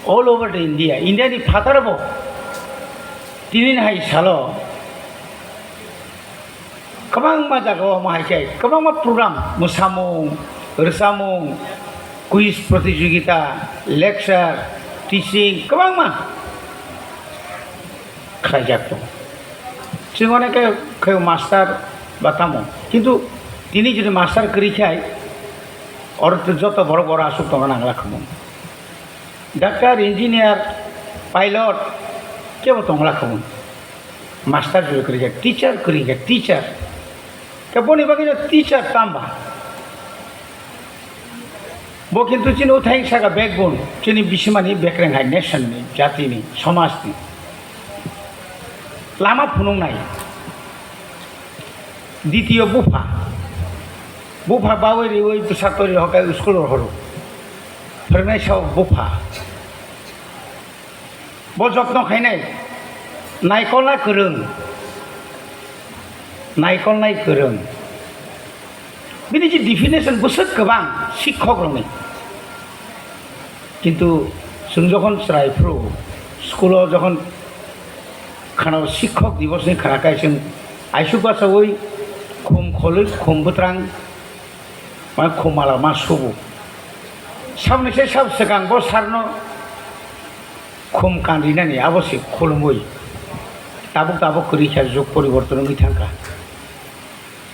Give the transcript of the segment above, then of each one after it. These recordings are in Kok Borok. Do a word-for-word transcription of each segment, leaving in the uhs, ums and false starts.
All over the India, India ni phataro bo tini ni hai salo kwbangma jaga o omo hai khe kwbangma program, mwsamung, rwchapmung, quiz pratijogita, lecture, teaching kwbangma khlaijak tongo. Chwng onek khe khe master ba tamo, kintu tini jodi master kwrwi khai, oro joto borok oro aswk tongna nangla khamung. Doctor, engineer, pilot kebo tongla khamung. Master jodi kwrwi khe, teacher kwrwi khe, teacher. Khe boni bagwi no teacher tamba. Bo kintu chini uthai saka backbone, chini bisimani bekreng hai nation ni, jati ni, somaj ni. Lama phunuknai. Ditiyo bupha. Bupha bawi riwi bwsa tori hokai school rohoro. Phwrwngnai sao bupha. Bo jotno khainai, naikolna kwrwng, naikolnai kwrwng. Bini je definition bwswk kwbang sikhok rokni. Kintu chwng jokhon chwrai phuru, school o jokhon khana sikhok divos ni khana kai chwng aisuk bachaui khum kholwi khum bwtrang ma khum mala ma subu. Sabni se sab swkang bo sarno khum kanrinani abo se khulumui tabuk tabuk kwrwi kha, jug poriborton wngwi thangkha.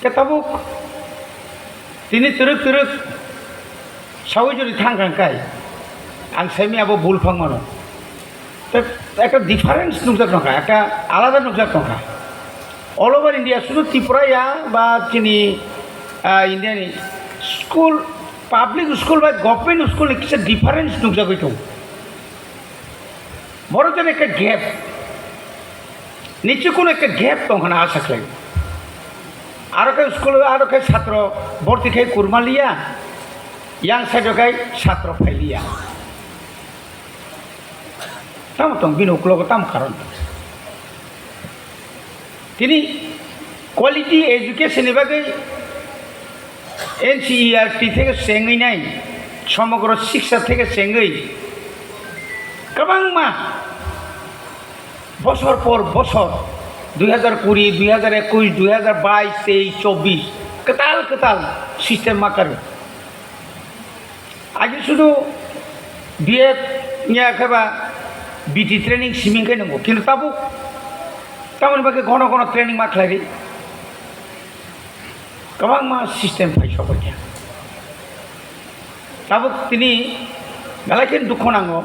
Khe tabuk tini twrwk twrwk saui jodi thang kha kai, ang saimanya abo bul phang mano. Te ekta difference nukjak tongkha, ekta alada nukjak tongkha. All over India, sudu Tripura ya ba chini, ah, India ni school, public school ba government school ni kisa difference nukjagwi tongo. Borok jani ekta gap, niche kono ekta gap tong hwnwi asa khlai. Aro khe school o aro khe satro borti khai kurma liya, yang side o khai satro phai liya. Tamo tong bini uklogo tamo karon. Tini quality education ni bagwi N C E R T theke chengwi nai, somogro siksha theke chengwi kwbangma bosor por bosor, dui hazar kuri, dui hazar ekush, dui hazar bais, teis, chobbish, kwtal kwtal system makar. Agi sudu B Ed niya khe ba B T training siming khe nungo, kintu tabuk tamoni bagwi gono gono training ma khlai ri. Kwbangma system phai sokoi kha. Tabuk tini belai khe dukho nango.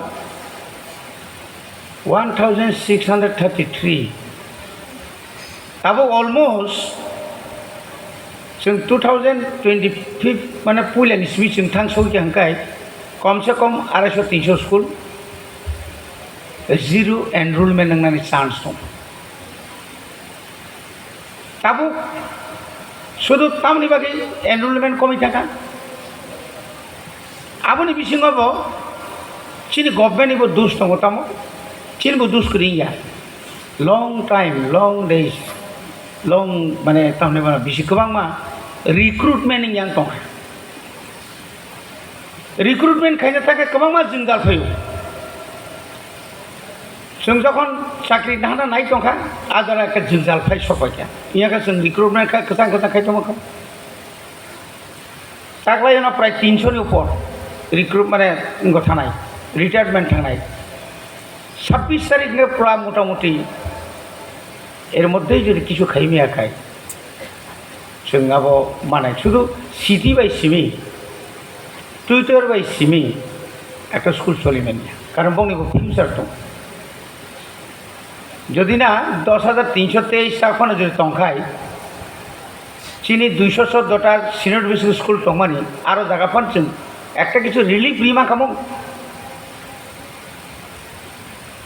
One thousand six hundred thirty-three. Tabuk almost chwng two thousand twenty-five mane puila ni simi chwng thang sogwi kha hwnkhe kom se kom arai sho tin sho school zero enrollment wngnani chance tong. Tabuk sudu tamoni bagwi enrollment komwi thangkha. Aboni bisingo bo chini government ni bo dos tongo tamo, chini bo dos kwrwi wngya. Long time, long days, long mane tamoni bono bisi kwbangma recruitment wngya wng tongkha. Recruitment khaina thangkhe kwbangma jwngjal phaio. Chwng jokhon chakri nahana nai tongkha, a jora khe jwngjal phai sokpaikha. Wngya khe chwng recruitment kha kwchang kwchang khai tongma kha. Taklaino prai tinsho ni upor recruit mane wngwi thanai, retirement thangnai. Sabbish tarikh no pura motamuti er moddhei jodi kichu khai maya khai, chwng abo manai sudu city bai simi, Twitter bai simi ekta school choli manya, karon bongni bo future tong. Jodi na dos hajar tinsho teis ta phano jodi tongkhai, chini duisho soddo ta senior basic school tongmani, aro jaga phan chwng ekta kichu relief rima kamo.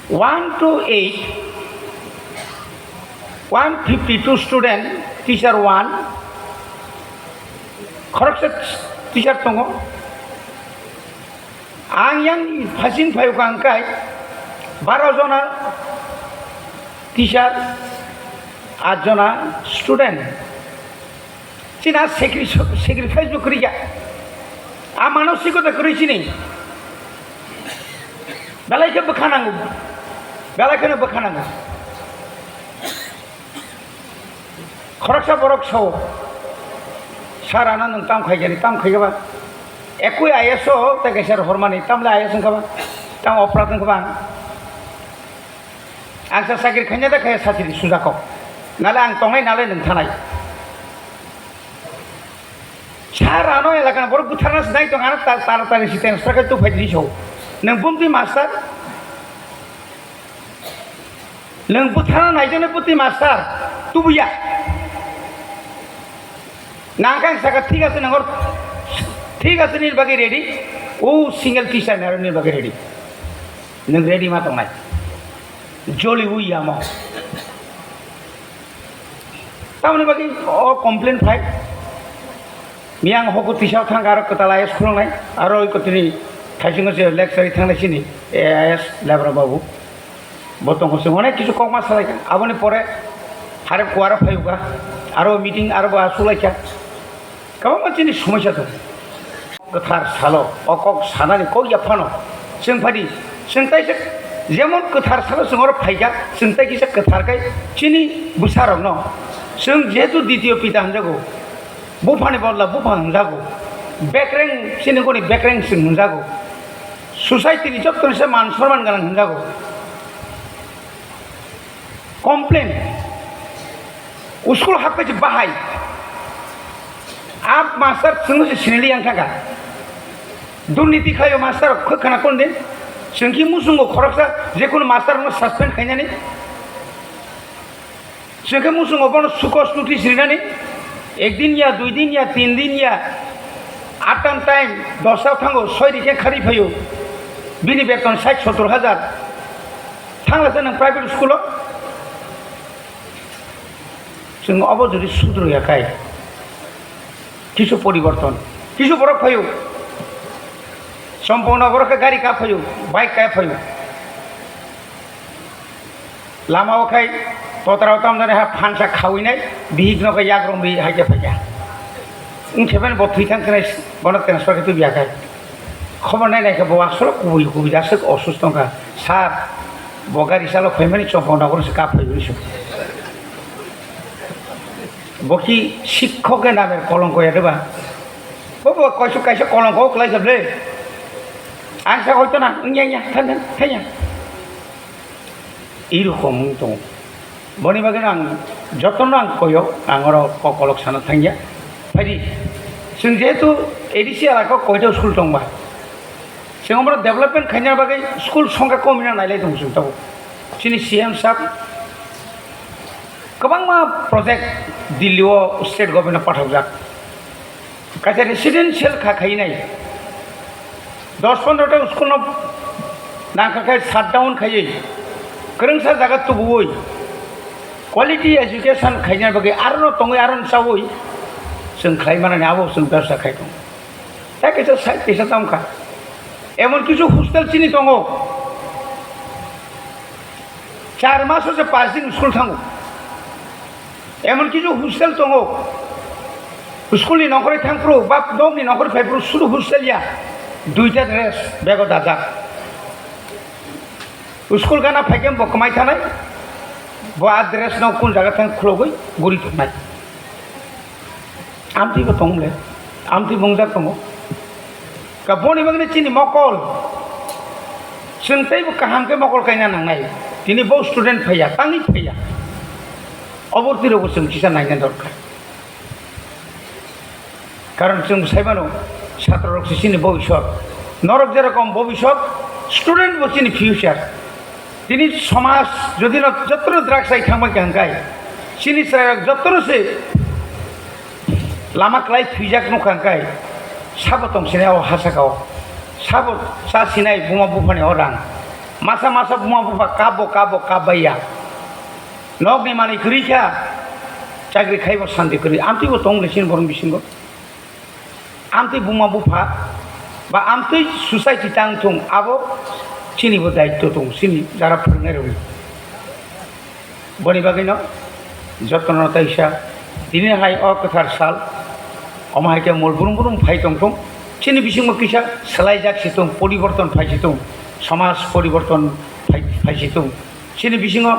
One to eight, one fifty two student, teacher one, khoroksa teacher tongo. Ang yang phasing phai kha hwnkhe baro jona teacher, at jona student. Chini a sacri-, sacrifice bo kwrwi ya. A manosikota kwrwi chini. Belai khe bwkha nango, belai kheno bwkha nango. Khoroksa borok sao, "Sir, ano nwng tam khaikha ni, tam khaikha ba? Ekui I A S o tei kaisa rohormani, tamle I A S wngkha ba? Tam oprad wngkha ba ang? Ang sa chakri khaina da khaya sachiri suja kok. Nale ang tongnai, nale nwng thanai." Sir, ano elakani borok butharna se nai tong, ano ta-, taratari si transfer khai tuphai di sao. Nwng bumtwi master? Nwng butharna naijaknai butwi master? Tubuya. Nangkhe ang saka, "Thik ache, nangor, thik ache, nini bagwi ready." O single teacher naro nini bagwi ready. Nwng ready ma tongnai. Joli ui yamo. Tamoni bagwi o complain phai. Miyang hoko tisa thang aro kwtal I A S khulungnai, aro oi kotini thaisingo se lecture thangnai sini A I S Lebra babu. Bo tongo se onek kisu kokma salaikha. Aboni pore harep kuara phayuka, aro meeting aro bo asulaikha. Kwbangma chini somosya tongo. Kwthar salo o kok sanani kok ya phano chwng phadi, chwng taisa jemon kwthar salo chwng oro phaikha, chwng tai kisa kwthar khai chini bwsarokno chwng jehetu ditiyo pita hwnjago, buphani bodla bupha hwnjago, bekreng chini goni bekreng chwng hwnjago, society ni jottoni se man sorman gwnang hwnjago. Complain. School hapkhe se bahai. A master chwngno se sinili yang thangkha. Durniti khaio master khwkhana kon din. Chwngkhe muchungo khoroksa jekunu master no suspend khainani. Chwngkhe muchungo bono sukos notice rinani. Ek din ya, dui din ya, tin din ya. Atam time dosta thango, soi rikhe khari phaio. Bini beton sait sottor hajar. Thangla se nang private school o. Chwng obo jodi sudro ya kai, kisu poriborton, kisu borok phaio, sompong nogoro khe gari ka phaio, bike ka phaio, lama o khai totra o tamjani ha phansa khawi nai, bihik no khe yak romri hai khe phaikha, wng khe bo thwi thang khe bono transfer khe tubya khai. Khobor nai nai khe bo aswk kubui kubui aswk osusto wngkha. Sir, bo gari chalok phaimani chopon rok se kap phai hwnwi se. Bo ki shikkhoke namer kolongko ya de ba? Bo bo kaisa kaisa kolongko kwlai jab le. Ang sa hoito na wngya ya thang thang thang ya. Irokom wng tongo. Boni bagwi ang jotono ang koyo, ang oro kok kolok sana thangya. Phaidi, chwng jehetu A D C elaka o koita school tongba, chwng omo development khaina bagwi school songkha kom hwnna nailai tongo chwng tabuk. Chini C M sir kwbangma project Delhi o state government o pathokjak. Kaisa residential kha khainai, dos pondro ta school no nangkha khai shutdown khaiwi, kwrwngsa jaga tubuwi, quality education khaina bagwi arono tongwi arono chawi chwng khlai manani abo chwng bebsa khai tongo. Tei kaisa side kaisa tamo kha, emon kisu hostel chini tongo, char maso se pass din school thango. Emon kisu hostel tongo, school ni nongkhorwi thangphuru ba nok ni nongkhorwi phaiphuru sudu hostel ya, duita dress bego dajak. School gana phaikhe bo kwmai thanai, bo a dress no kun jaga thang khulogwi guri thuknai. Amtwi bo tong le, amtwi bo wngjak tongo. Ka boni bagwi chini mokol, chwng teibo kaham khe mokol kaina nangnai. Tini bo student phaiya, tangwi phaiya. Obo twi rokbo chwng kisa naina dorkar. Karon chwng sai mano, chhatro rok se chini bobisot. Norok jerokom bobisot, student bo chini future. Tini somaj jodi no jotono drugs bai thangbai kha hwnkhe, chini chwrairok jotono se lama kwlai thwijak nukha hwnkhe, sabo tong sinai o ha saka o, sabo cha sinai buma buphani o rang, masa masa buma bupha kabo kabo kab bai ya, nokni manwi kwrwi kha, chakri khaibo santi kwrwi, amtwi bo tong le chini borok bisingo. Amtwi buma bupha ba amtwi society tang thung, abo chini bo daityo tong, chini jara phwrwngnai rokni. Boni bagwi no jotono taisa tini hai o kwthar sal, omo hai khe mol brum brum phai tong thung, chini bisingo kisa swlaijak si thung, poriborton phai si thung. samaj poriborton phai, phaisi tung. Chini bisingo